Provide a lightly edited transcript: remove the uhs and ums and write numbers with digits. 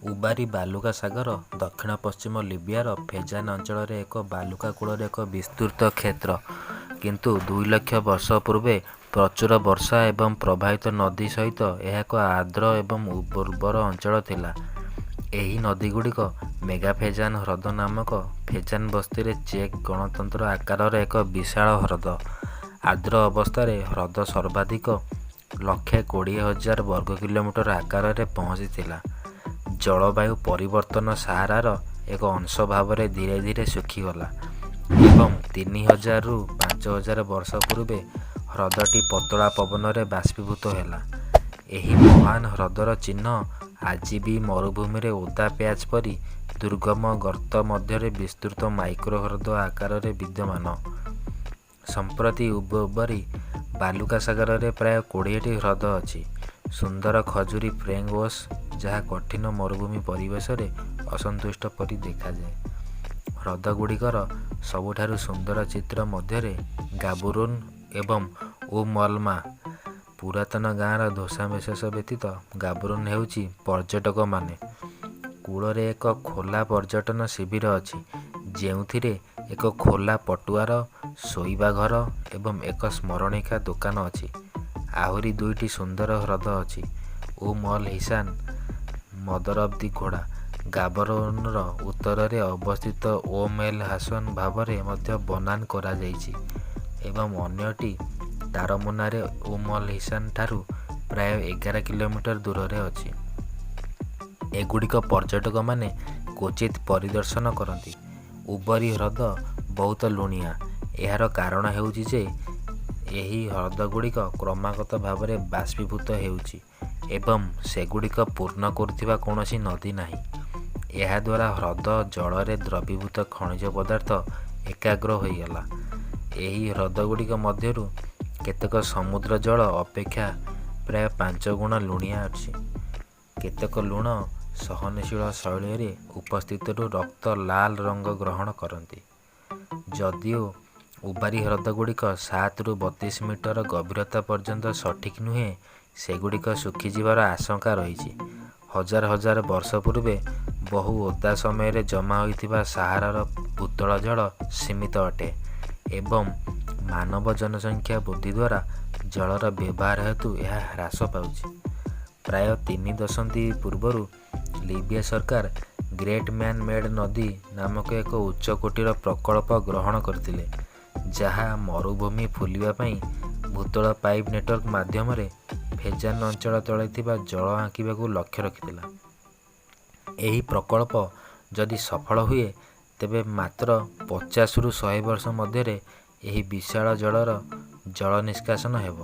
ଉବାରି ବାଲୁକା ସାଗର ଦକ୍ଷିଣ-ପଶ୍ଚିମ ଲିବିୟାର ଫେଜାନ୍ ଅଞ୍ଚଳରେ ଏକ ବାଲୁକା କୂଳର ଏକ ବିସ୍ତୃତ କ୍ଷେତ୍ର। କିନ୍ତୁ 2 ଲକ୍ଷ ବର୍ଷ ପୂର୍ବେ ପ୍ରଚୁର ବର୍ଷା ଏବଂ ପ୍ରବାହିତ ନଦୀ ସହିତ ଏହା ଏକ ଆର୍ଦ୍ର ଏବଂ ଉର୍ବର ଅଞ୍ଚଳ ଥିଲା। ଏହି ନଦୀଗୁଡ଼ିକ ମେଗା-ଫେଜାନ୍ ହ୍ରଦ ନାମକ ଫେଜାନ୍ ବସ୍ତିରେ ଚେକ୍ ଗଣତନ୍ତ୍ର ଆକାରର ଏକ ବିଶାଳ ହ୍ରଦ। ଆର୍ଦ୍ର ଅବସ୍ଥାରେ ହ୍ରଦ ସର୍ବାଧିକ 1,20,000 ବର୍ଗ କିଲୋମିଟର ଆକାରରେ ପହଞ୍ଚିଥିଲା। ଜଳବାୟୁ ପରିବର୍ତ୍ତନ ସାହାରାର ଏକ ଅଂଶ ଭାବରେ ଧୀରେ ଧୀରେ ଶୁଖିଗଲା ଏବଂ 3,000ରୁ 5,000 ବର୍ଷ ପୂର୍ବେ ହ୍ରଦଟି ପତଳା ପବନରେ ବାଷ୍ପୀଭୂତ ହେଲା। ଏହି ମହାନ ହ୍ରଦର ଚିହ୍ନ ଆଜି ବି ମରୁଭୂମିରେ ଓଦା ପ୍ୟାଚ୍ ପରି ଦୁର୍ଗମ ଗର୍ତ୍ତ ମଧ୍ୟରେ ବିସ୍ତୃତ ମାଇକ୍ରୋ-ହ୍ରଦ ଆକାରରେ ବିଦ୍ୟମାନ। ସମ୍ପ୍ରତି ଉବରି ବାଲୁକା ସାଗରରେ ପ୍ରାୟ 20ଟି ହ୍ରଦ ଅଛି, ସୁନ୍ଦର ଖଜୁରୀ ଫ୍ରେଙ୍କ୍ ଓସ୍ ଯାହା କଠିନ ମରୁଭୂମି ପରିବେଶରେ ଅସନ୍ତୁଷ୍ଟ ପରି ଦେଖାଯାଏ। ହ୍ରଦଗୁଡ଼ିକର ସବୁଠାରୁ ସୁନ୍ଦର ଚିତ୍ର ମଧ୍ୟରେ ଗାବୁରୋନ୍ ଏବଂ ଉମ୍ ଅଲ୍-ମା ପୁରାତନ ଗାଁର ଧ୍ୱଂସାବଶେଷ ବ୍ୟତୀତ ଗାବରୋନ୍ ହେଉଛି ପର୍ଯ୍ୟଟକମାନେ। କୂଳରେ ଏକ ଖୋଲା ପର୍ଯ୍ୟଟନ ଶିବିର ଅଛି ଯେଉଁଥିରେ ଏକ ଖୋଲା ପଟୁଆର, ଶୋଇବା ଘର ଏବଂ ଏକ ସ୍ମରଣିକା ଦୋକାନ ଅଛି। ଆହୁରି ଦୁଇଟି ସୁନ୍ଦର ହ୍ରଦ ଅଛି: ଉମ୍ ଅଲ୍-ହିସାନ୍, ମଦର ଅଫ୍ the ଘୋଡ଼ା, ଗାବରୋନର ଉତ୍ତରରେ ଅବସ୍ଥିତ ଓମ୍ ଏଲ୍-ହାସନ୍ ଭାବରେ ମଧ୍ୟ ବନାନ କରାଯାଇଛି, ଏବଂ ଅନ୍ୟଟି ତାରମୁନାରେ ଉମ୍ ଅଲ୍-ହିସାନ୍ ଠାରୁ ପ୍ରାୟ 11 କିଲୋମିଟର ଦୂରରେ ଅଛି। ଏଗୁଡ଼ିକ ପର୍ଯ୍ୟଟକମାନେ କ୍ୱଚିତ୍ ପରିଦର୍ଶନ କରନ୍ତି। ଉବରି ହ୍ରଦ ବହୁତ ଲୁଣିଆ। ଏହାର କାରଣ ହେଉଛି ଯେ ଏହି ହ୍ରଦଗୁଡ଼ିକ କ୍ରମାଗତ ଭାବରେ ବାଷ୍ପୀଭୂତ ହେଉଛି ଏବଂ ସେଗୁଡ଼ିକ ପୂର୍ଣ୍ଣ କରୁଥିବା କୌଣସି ନଦୀ ନାହିଁ। ଏହାଦ୍ୱାରା ହ୍ରଦ ଜଳରେ ଦ୍ରବୀଭୂତ ଖଣିଜ ପଦାର୍ଥ ଏକାଗ୍ର ହୋଇଗଲା। ଏହି ହ୍ରଦଗୁଡ଼ିକ ମଧ୍ୟରୁ କେତେକ ସମୁଦ୍ର ଜଳ ଅପେକ୍ଷା ପ୍ରାୟ 5 ଗୁଣ ଲୁଣିଆ ଅଛି। କେତେକ ଲୁଣ ସହନଶୀଳ ଶୈଳରେ ଉପସ୍ଥିତିରୁ ରକ୍ତ ଲାଲ ରଙ୍ଗ ଗ୍ରହଣ କରନ୍ତି। ଯଦିଓ ଉବାରି ହ୍ରଦଗୁଡ଼ିକ 7ରୁ 32 ମିଟର ଗଭୀରତା ପର୍ଯ୍ୟନ୍ତ ସଠିକ୍ ନୁହେଁ, ସେଗୁଡ଼ିକ ଶୁଖିଯିବାର ଆଶଙ୍କା ରହିଛି। ହଜାର ହଜାର ବର୍ଷ ପୂର୍ବେ ବହୁ ଓଦା ସମୟରେ ଜମା ହୋଇଥିବା ସାହାରାର ଭୂତଳ ଜଳ ସୀମିତ ଅଟେ ଏବଂ ମାନବ ଜନସଂଖ୍ୟା ବୃଦ୍ଧି ଦ୍ୱାରା ଜଳର ବ୍ୟବହାର ହେତୁ ଏହା ହ୍ରାସ ପାଉଛି। ପ୍ରାୟ 3 ଦଶନ୍ଧି ପୂର୍ବରୁ ଲିବିୟା ସରକାର ଗ୍ରେଟ୍ ମ୍ୟାନ୍-ମେଡ୍ ନଦୀ ନାମକ ଏକ ଉଚ୍ଚକୋଟୀର ପ୍ରକଳ୍ପ ଗ୍ରହଣ କରିଥିଲେ, ଯାହା ମରୁଭୂମି ଫୁଲିବା ପାଇଁ ଭୂତଳ ପାଇପ୍ ନେଟୱାର୍କ ମାଧ୍ୟମରେ ଫେଜାନ୍ ଅଞ୍ଚଳ ତଳେ ଥିବା ଜଳ ଆଙ୍କିବାକୁ ଲକ୍ଷ୍ୟ ରଖିଥିଲା। ଏହି ପ୍ରକଳ୍ପ ଯଦି ସଫଳ ହୁଏ, ତେବେ ମାତ୍ର 50ରୁ 100 ବର୍ଷ ମଧ୍ୟରେ ଏହି ବିଶାଳ ଜଳର ଜଳ ନିଷ୍କାସନ ହେବ।